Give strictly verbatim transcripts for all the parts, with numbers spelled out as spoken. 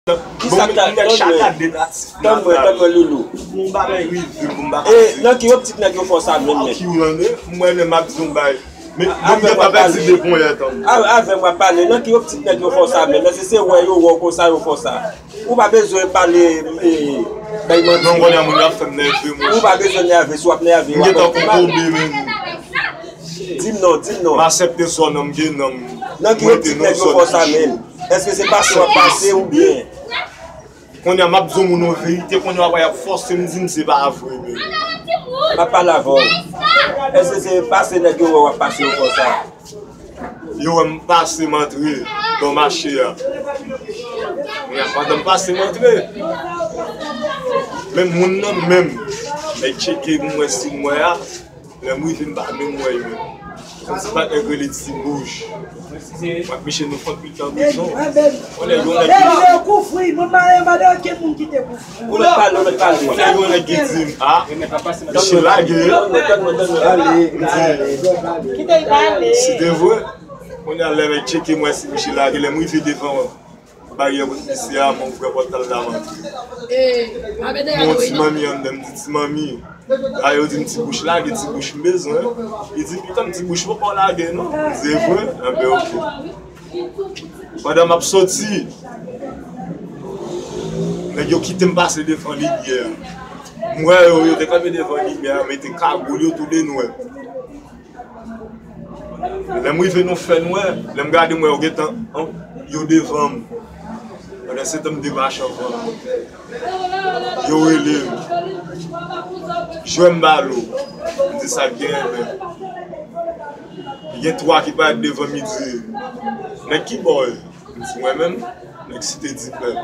Kisa k ta, tann mwen, tann mwen, tann mwen, Loulou. Yon bagay rive pou m pa pase. E nan ki optik nèg yo fè w sa menm, menm? Ki w tande? Mwen menm m ap di yon bagay. Men, bon, mwen pa pèdi de ponyèt an. Avè m w ap pale, nan ki optik nèg yo fè w sa menm? Èske se wè yo wè w konsa yo fè w sa? Ou pa bezwen pale, e, bay manti. Non, kounye a moun yo ap fè m nève, monchè. Ou pa bezwen nève, si w ap nève, w ap fè mal. M gentan kokobe, menm. Di m non, di m non. M aksepte sò nan m gen nan m. Nan ki optik nèg yo fè w sa menm? Èske se pase w ap pase oubyen? Kounye a m ap di yon moun yon verite, kounye a w ap wè y ap fòse m di m se pa vre, menm. M ap pale avè w. Èske se pase nèg yo wè w ap pase yo fè w sa? Yo wè m pase m antre nan mache a. Kounye a pandan m pase m antre, men moun nan menm, nèg tcheke m wè si m wè a. Lè m rive m pa menm wè l menm. Kòmsi patnè k rele Ti Bouch. M ak misye nou fè anpil tan prizon. Yon nèg, yon nèg ki... Ou mèt pale, ou mèt pale. Yon nèg, yon nèg ki di m, a, misye lage. M di, si te vre. Kounye a lè nèg tcheke m wè si misye lage, lè m rive devan baryè kot misye a, m ouvri pòt la, l ap antre. M wè yon ti manmi anndan, m di, ti manmi, a, yo di m Ti Bouch lage, Ti Bouch m bezwen. Li di, pitanm, Ti Bouch poko lage non. M di, e vre? Enben, oke. Pandan m ap soti, nèg yo kite m pase devan limyè a. M wè yo, yo te kanpe devan limyè a, mete kagoul yo tou de nwè. Lè m rive nan fènwè, lè m gade m wè yo gentan, an, yo devan m. Pandan se tan m te mache anvan. Yo rele m. Jwè m balo. M di sa k genyen menm. Gen twa ki parèt devan m, li di, nèg ki bò w ye? M di mwen menm, nèg Site Dipèp.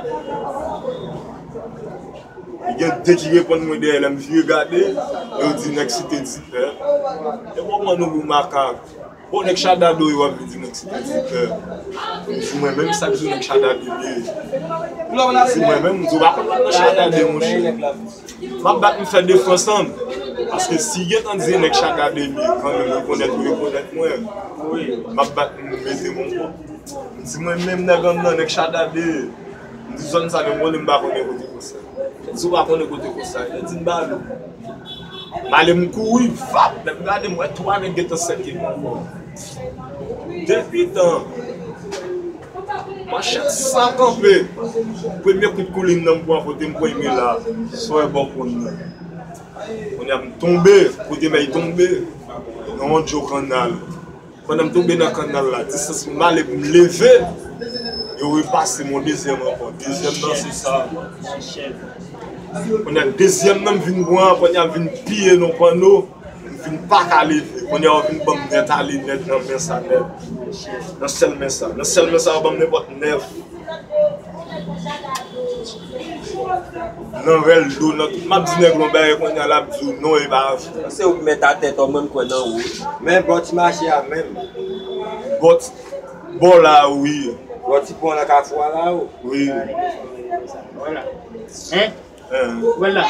Gen de ki reponn mwen dèyè, lè m vire gade, yo di nèg Site Dipèp. E bon, mwen nou pou makak. Bon, nèg Chadado yo ap vin di nèg Site Dipèp. M di mwen menm, sa k di w nèg Chadado m ye? M di mwen menm, m di w pa konn nan Chadado, monchè. M ap bat m fè defans an m. Paske si gentan di nèg Chadado m ye, kanmenm rekonèt ou rekonèt mwen. M ap bat m mete m ankò. M di mwen menm nèg anndan, nèg Chadado. M di zòn sa menm konnen m pa konnen kote konsa. Li di ou pa konnen kote konsa. Li di m balo. M ale m kouri, vap, lè m gade m wè twa nèg gentan sèke m ankò. Depi tan, manchèt san kanpe. Premye kout koulin nan m pran kote m premye la, sou bò pon nan. Kounye a m tonbe, kote mèy tonbe, nan yon djo kannal. Pandan m tonbe nan kannal la, distans pou m ale pou m leve, yo repase m yon dezyèm ankò. Dezyèm nan se sa. Kounye a dezyèm nan m vin pran, kounye a m vin piye nan panno, m vin pa ka leve. Kounye a yo vin ban m nèt ale nèt nan men sa nèt. Nan sèl men sa. Nan sèl men sa yo ban m nenpòt nèf. Nan rèl do, nan tout m ap di nèg lan bagay kounye a l ap di w non e pa vre. Se ou k mèt atè tò, mwen m kwè nan ou. Men bò ti mache a menm. Bò ti, bò la wi. Bò ti pon nan kafou a la wi. Wi. Vwala. Hein? Hein. Vwala.